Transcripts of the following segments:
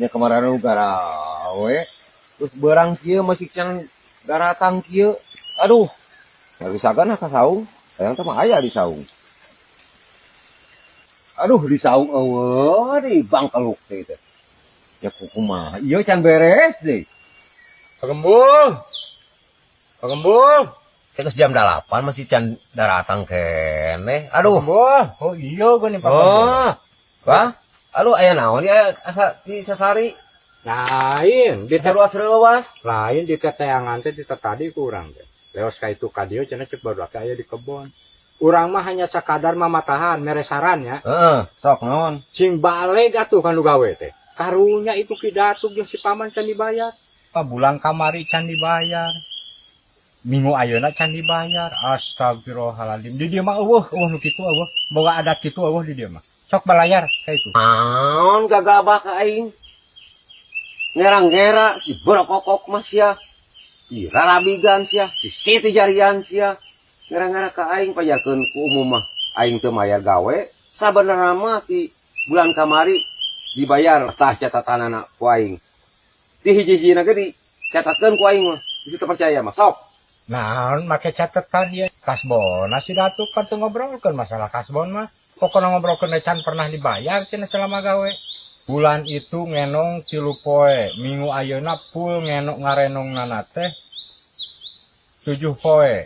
Nya kemarin nu garawe. Terus berang kieu masih can daratang kieu. Aduh. Ngabisakeun ka saung. Hayang teh mah aya di saung. Aduh, di saung euweuh di bangkeluk teh teh. Ya kumaha? Ieu can beres deh. Pak Gembul. Pak Gembul. Terus jam 8 masih can daratang keneh. Aduh. Gembul. Oh iya geuning, Pak Gembul. Oh. Wah. Aduh, aya naon ya asa di sasari? Lain di Ruas-ruas. Lain di teteangan teh di tadi kurang teh. Leos ka itu ka dieu cenah cek barudak aya di kebon. Urang mah hanya sakadar mamatahan mere saran ya. Heeh, sok naon? Sing baleg atuh kan nu gawe teh. Karunya itu Ki Datuk jeung si paman can dibayar. Pa bulan kamari can dibayar. Minggu ayeuna can dibayar. Astagfirullahaladzim. Di dieu mah euweuh, euweuh nu kitu euweuh. Boga adat kitu euweuh di dieu mah. Sok balayar ka itu. Naon gagabah ka aing? Ngerang-ngera si berokokok mah sia. Si rarabigan sia, si Siti Jarian sia. Ngerang-ngera ka aing pajarkeun ku umum mah aing teu mayar gawe. Sabenerna mah ti bulan kamari dibayar, tah catatanana ku aing. Ti hiji-hijina ge dicatatkeun ku aing mah. Bisi teu percaya mah sok. Naon make catatan ieu? Kasbon si Datuk kan teu ngobrolkeun masalah kasbon mah. Pokokna ngobrolkeun can pernah dibayar cenah selama gawe. Bulan itu ngenong 3 poe, minggu ayeuna full ngenong ngarenongnana teh 7 poe.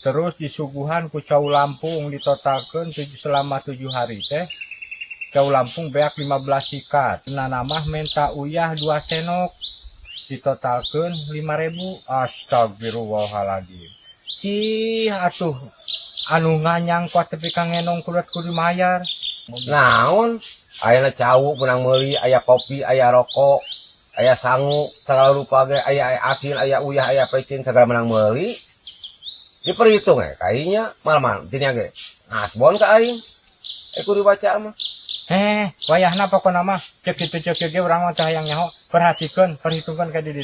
Terus disuguhan ku cau Lampung, ditotalkeun tujuh, selama 7 hari teh cau Lampung beak 15 sikat. Nana mah menta uyah 2 senok, ditotalkeun 5000. Astagfirullahaladzim. Cih atuh anu nganyang kuat tepi ka ngenong kuat kudu mayar. Naon? Ayeuna cau menang meuli, aya kopi, aya rokok, aya sangu, segala rupa ge aya, aya asin, aya uyah, aya pecin, segala menang meuli. Diperhitung ya kayaknya mal-mal tinya ge. Kasbon ka aing. Eh, kudu dibaca mah. Eh, wayahna pokona mah cek kitu cek ge urang mah teu hayang nyaho, perhatikeun, perhitungkeun ka diri.